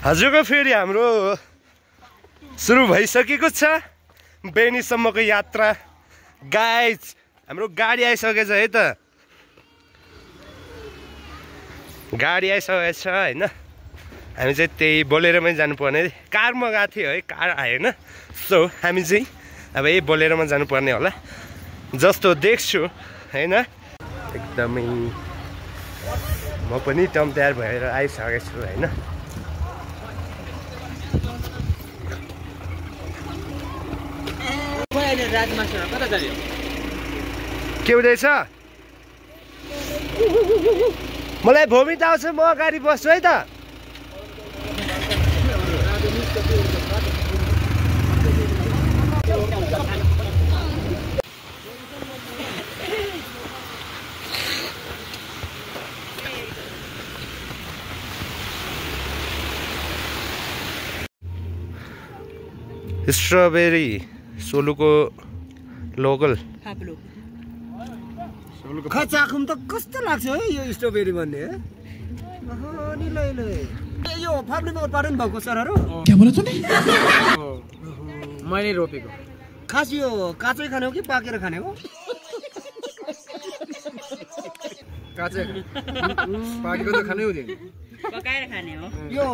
हजुरको फेरि हाम्रो सुरु भइसकेको छ बेनीसम्मको यात्रा। गाइज हाम्रो गाडी आइसकेछ है त, गाडी आइसकेछ होइन। हामी चाहिँ त्यही बोलेरोमै जानुपर्ने, कारमा गएको थियो है, कार आएन। सो हामी चाहिँ अब यही बोलेरोमा जानुपर्ने होला जस्तो देख्छु होइन। एकदमै म पनि तयार भएर आइसकेको छु होइन। के हुँदैछ? मलाई भोमिट आउँछ, म अगाडि बस्छु है त। स्ट्रबेरी सोलुको लोकल खचाखुम त कस्तो लाग्छ है यो स्ट्रबेरी भन्ने। यो फाप्लेमा उत्पादन भएको सरहरू मैले रोपेको। खास यो काँचै खाने हो कि पाकेर खाने हो? काँचै, पाकेको त खानै हुँदैन, पकाएर खाने हो यो।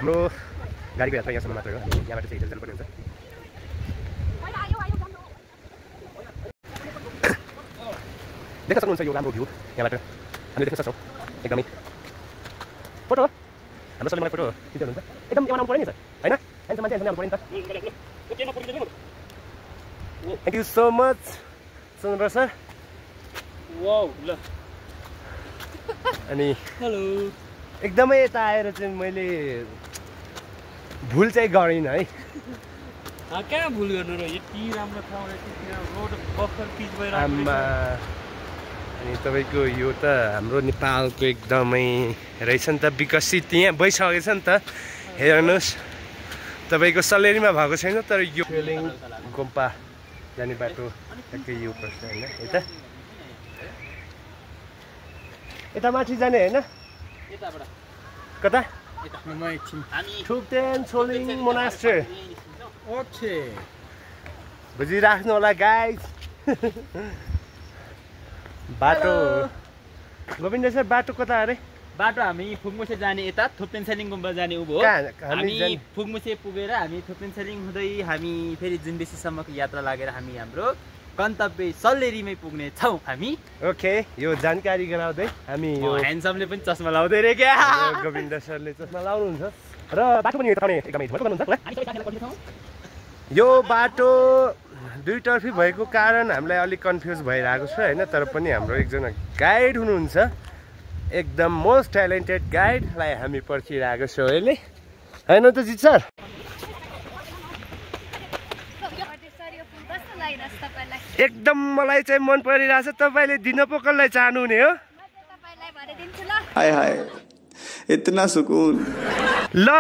हाम्रो गाडीको यात्रा यहाँसम्म मात्र हो, यहाँबाट चाहिँ हिँडेर जानुपर्ने हुन्छ। देख्न सक्नुहुन्छ यो राम्रो भ्यू यहाँबाट हामीले देख्न सक्छौँ एकदमै। फोटो हाम्रो सबैले मलाई फोटो खिच्नुहुन्छ, एकदम यहाँ आउनु पऱ्यो नि सर होइन, होइन मान्छे आउनु पऱ्यो नि त। Thank you so much Chandra sir. अनि हेलो, एकदमै यता आएर चाहिँ मैले भुल चाहिँ गरिनँ है। कहाँ भुल गर्नु र, यति राम्रो ठाउँ रोड बफर पिच भएर। अनि तपाईँको यो त हाम्रो नेपालको एकदमै रहेछ नि त, विकसित यहाँ भइसकेछ नि त। हेर्नुहोस् तपाईँको सल्लेरीमा भएको छैन, तर यो फेलिङ गुम्पा जाने बाटो ठ्याक्कै यो पर्छ होइन। यता माथि जाने होइन, कता थुप्तेन छोलिङ मोनास्ट्री। ओके, बुझिराख्नु होला गाइज। बाटो गोविन्द सर, बाटो कता अरे? बाटो हामी फुकमुसे जाने यता थुप्तेन सेलिङ गुम्बा जाने उँभो। हामी फुकमुसे पुगेर हामी थुप्तेन सेलिङ हुँदै हामी फेरि जुनबेसीसम्मको यात्रा लागेर हामी हाम्रो गन्तव्य सल्लेरीमै पुग्ने छौँ हामी। ओके, यो जानकारी गराउँदै हामी यो ह्यान्डसमले पनि चस्मा लाउँदै रे क्या, गोविन्द सरले चस्मा लाउनुहुन्छ र बाटो पनि एकदमै ध्वस्त गर्नुहुन्छ। यो बाटो दुईतर्फी भएको कारण हामीलाई अलिक कन्फ्युज भइरहेको छ होइन। तर पनि हाम्रो एकजना गाइड हुनुहुन्छ, एकदम मोस्ट ट्यालेन्टेड गाइडलाई हामी पर्खिरहेको छौँ अहिले होइन त जित सर? एकदम मलाई चाहिँ मन परिरहेछ। तपाईँले दिन पो कसलाई चाहनुहुने हो? हाय हाय, इतना सुकून। ल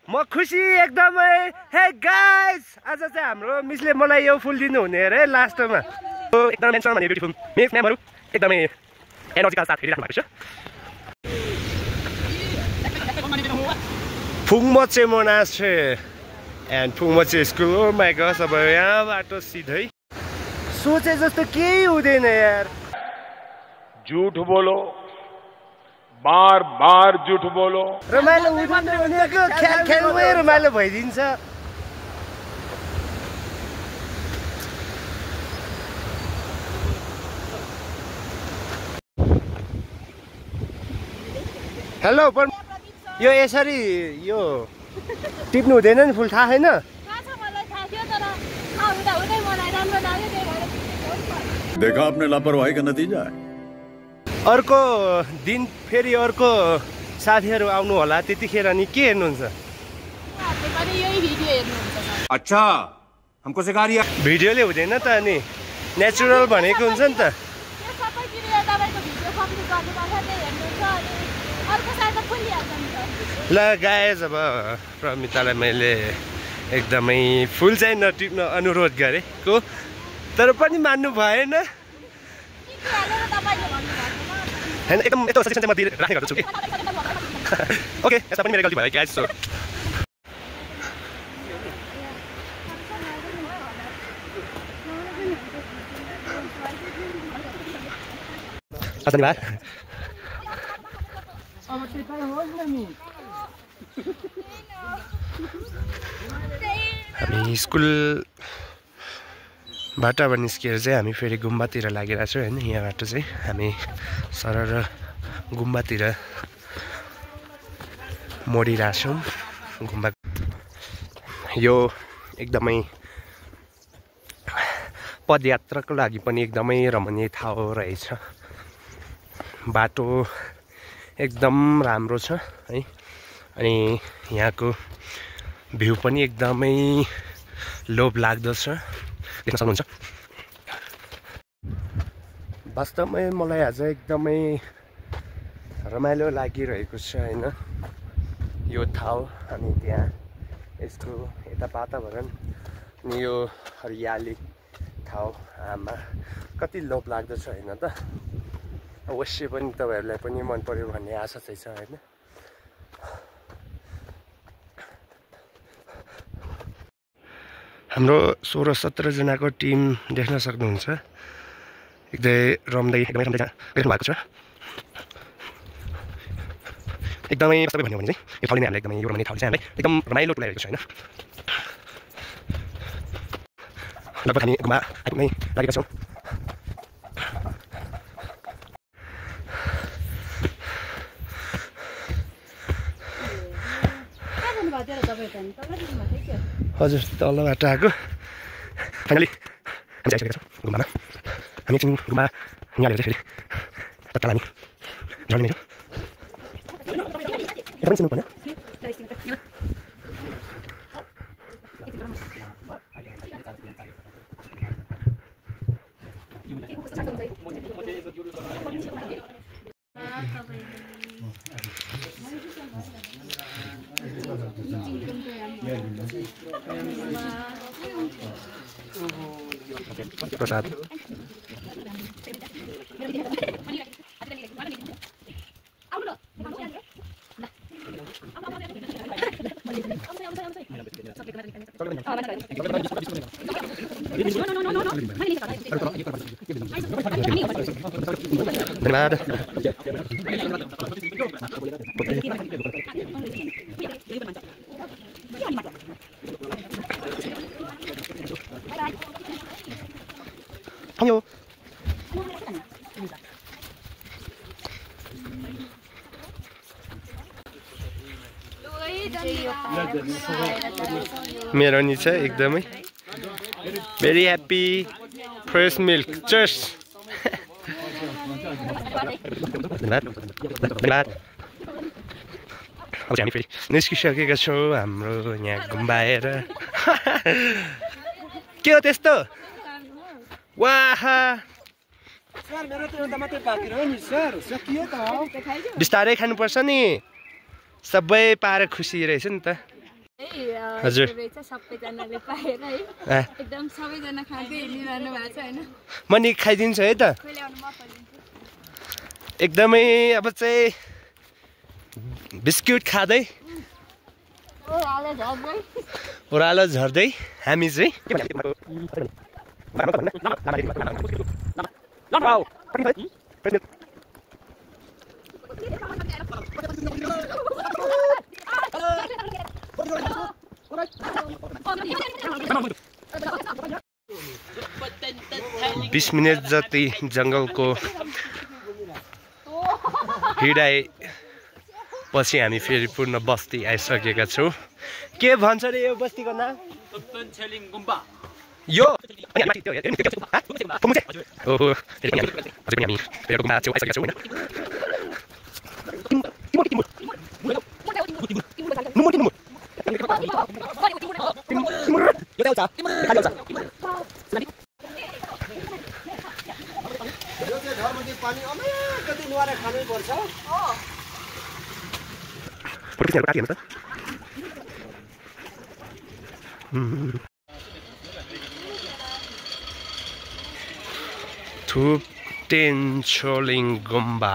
म खुसी एकदमै। हे गाइज, आज चाहिँ हाम्रो मिसले मलाई यो फुल दिनु हुने अरे लास्टमा। एकदम मेन्सन भने ब्युटिफुल मिस म्यामहरू एकदमै एनर्जीका साथ हेरिराख्नु भएको छ। Phungmoche monastery and Phungmoche school. Oh my God, अब यहाँबाट सिधै सोचे जस्तो केही हुँदैन यार। झूठ बोलो, बार बार झूठ बोलो। रमाइलो हुँदैन भनेको खेलमै रमाइलो भइदिन्छ। हेलो, यो यसरी यो टिप्नु हुँदैन नि, फुल थाहा छैन? देखा आपने लापरवाही का नतीजा है। अर्को दिन फेरि अर्को साथीहरू आउनु होला, त्यतिखेर नि के हेर्नुहुन्छ? अच्छा, हमको सिखा रिया भिडियोले हुँदैन त अनि नेचुरल भनेको हुन्छ नि त ल गाइज अब प्रमितालाई मैले एकदमै फुल चाहिँ नटिप्न अनुरोध गरेको तर पनि मान्नु भएन हैन एकदम यस्तो सजेसन चाहिँ म राख्ने गर्छु कि ओके यता पनि मेरो गल्ती भयो गाइज सो धन्यवाद हामी स्कुलबाट अब निस्किएर चाहिँ हामी फेरि गुम्बातिर लागिरहेको छौँ होइन यहाँबाट चाहिँ हामी सरर गुम्बातिर मोडिरहेछौँ गुम्बा यो एकदमै पदयात्राको लागि पनि एकदमै रमणीय ठाउँ रहेछ बाटो एकदम राम्रो छ है अनि यहाँको भ्यू पनि एकदमै लोभ लाग्दो छ देख्न सक्नुहुन्छ वास्तवमै मलाई आज एकदमै रमाइलो लागिरहेको छ होइन यो ठाउँ अनि त्यहाँ यसको यता वातावरण अनि यो हरियाली ठाउँ आमा कति लोभ लाग्दो छ होइन त अवश्य पनि तपाईँहरूलाई पनि मन पर्यो भन्ने आशा चाहिँ छ होइन हाम्रो 16-17 जनाको टिम देख्न सक्नुहुन्छ एकदमै रम्दै देख्नु भएको छ एकदमै सबै भन्यो भने चाहिँ यो ठाउँले नै हामीलाई एकदमै यो रमाइलो ठाउँ चाहिँ हामीलाई एकदम रमाइलो तुल्याइरहेको छ होइन लगभग हामी गुम्बा आइपुग्नै लागेका छौँ हजुर तलबाट आएको फाइनली हामी आइसकेका छौँ गुम्बामा हामी एकछिन गुम्बा यहाँनिर फेरि तत्काल हामी झर्ने छौँ यता पनि चिन्नु पर्ने प्रसाद धन्यवाद Hello. मेरो नि छ एकदमै very happy fresh milk cheers धन्यवाद अब हामी फेरि निस्किसकेका छौँ हाम्रो यहाँ गुम्बा आएर के हो त्यस्तो वाह सर मेरो त एउटा मात्रै बाँकी रह्यो नि सर सकियो त बिस्तारै खानुपर्छ नि सबै पाएर खुसी रहेछ नि त हजुर सबैजनाले पाएर है एकदम सबैजना खाँदै हिँडिरहनु भएको छ हैन म नि खाइदिन्छु है त एकदमै अब चाहिँ बिस्कुट खाँदै ओह्रालो झर्दै हामी चाहिँ बिस मिनट जति जङ्गलको हिँडाइ पछि हामी फेरि पूर्ण बस्ती आइसकेका छौँ के भन्छ रे यो बस्तीको नाम यो ओहो हामी गुम्बा छेउ आइसकेका छौँ होइन पानी कति नुहाएर खानै पर्छ थुप्टेन्चोलिङ गुम्बा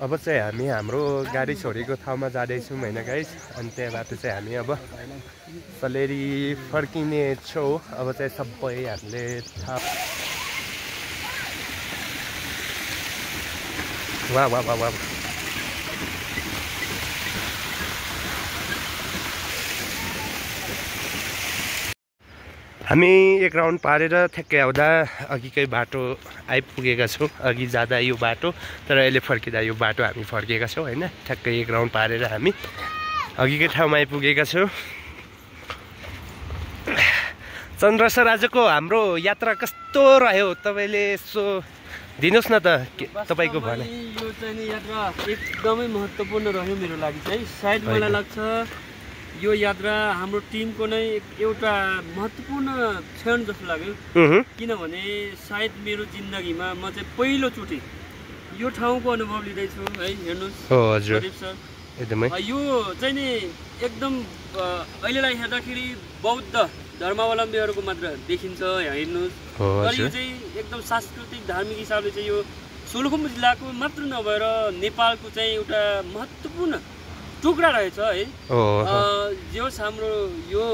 अब चाहिँ हामी हाम्रो गाडी छोडेको ठाउँमा जाँदैछौँ होइन गाइस अनि त्यहाँबाट चाहिँ हामी अब सल्लेरी फर्किने छौँ अब चाहिँ सबै हामीले थाहा वाह वाह वाह वाह हामी एक राउन्ड पारेर ठ्याक्कै आउँदा अघिकै बाटो आइपुगेका छौँ अघि जाँदा यो बाटो तर अहिले फर्किँदा यो बाटो हामी फर्किएका छौँ होइन ठ्याक्कै एक राउन्ड पारेर हामी अघिकै ठाउँमा आइपुगेका छौँ चन्द्र सर आजको हाम्रो यात्रा कस्तो रह्यो तपाईँले यसो दिनुहोस् न त तपाईँको भनाइ यो चाहिँ नि यात्रा एकदमै महत्त्वपूर्ण रह्यो मेरो लागि चाहिँ सायद मलाई लाग्छ यो यात्रा हाम्रो टिमको नै एउटा महत्त्वपूर्ण क्षण जस्तो लाग्यो किनभने सायद मेरो जिन्दगीमा म चाहिँ पहिलोचोटि यो ठाउँको अनुभव लिँदैछु है हेर्नुहोस् हजुर सर एकदमै यो चाहिँ नि एकदम अहिलेलाई हेर्दाखेरि बौद्ध धर्मावलम्बीहरूको मात्र देखिन्छ हेर्नुहोस् तर यो चाहिँ एकदम सांस्कृतिक धार्मिक हिसाबले चाहिँ यो सोलुखुम्बु जिल्लाको मात्र नभएर नेपालको चाहिँ एउटा महत्त्वपूर्ण टुक्रा रहेछ है जोस् हाम्रो यो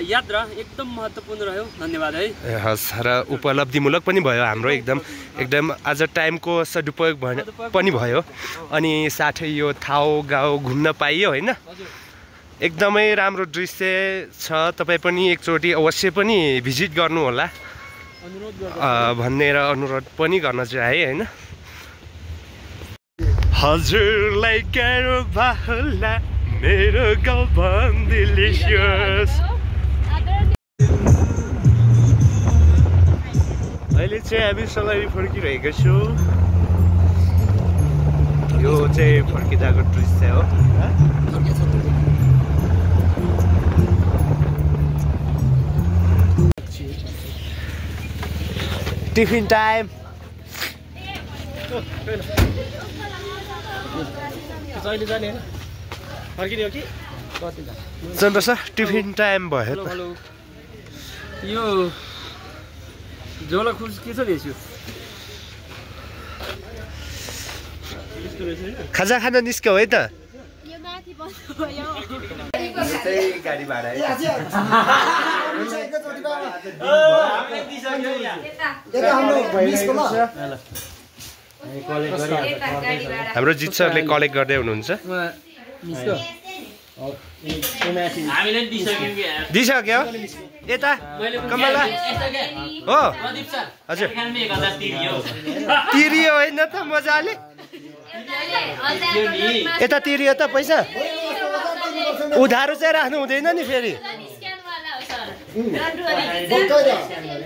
यात्रा एकदम महत्त्वपूर्ण रह्यो धन्यवाद है हस् र उपलब्धिमूलक पनि भयो हाम्रो एकदम आज टाइमको सदुपयोग पनि भयो अनि साथै यो ठाउँ गाउँ घुम्न पाइयो होइन एकदमै राम्रो दृश्य छ तपाईँ पनि एकचोटि अवश्य पनि भिजिट गर्नु होला भनेर अनुरोध पनि गर्न चाहे होइन हजुरलाई गाह्रो होला मेरो गाउँ डिलिसियस अहिले चाहिँ हामी सल्लारी फर्किरहेका छौँ यो चाहिँ फर्किँदाको दृश्य हो टिफिन टाइम चन्द्र सर टिफिन टाइम भयो यो झोला खुस के छ देख्छु खाजा खान निस्क्यो है त यो माथि बस्नु भयो गाडी भाडा हाम्रो जित सरले कलेक्ट गर्दै हुनुहुन्छ दिइसक्यो यता कमला हो हजुर तिरियो होइन त मजाले यता तिरियो त पैसा उधारो चाहिँ राख्नु हुँदैन नि फेरि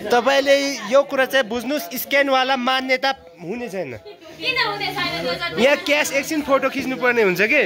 तपाईँले यो कुरा चाहिँ बुझ्नुहोस् स्क्यानवाला मान्यता हुने छैन यहाँ क्यास एकछिन फोटो खिच्नु पर्ने हुन्छ कि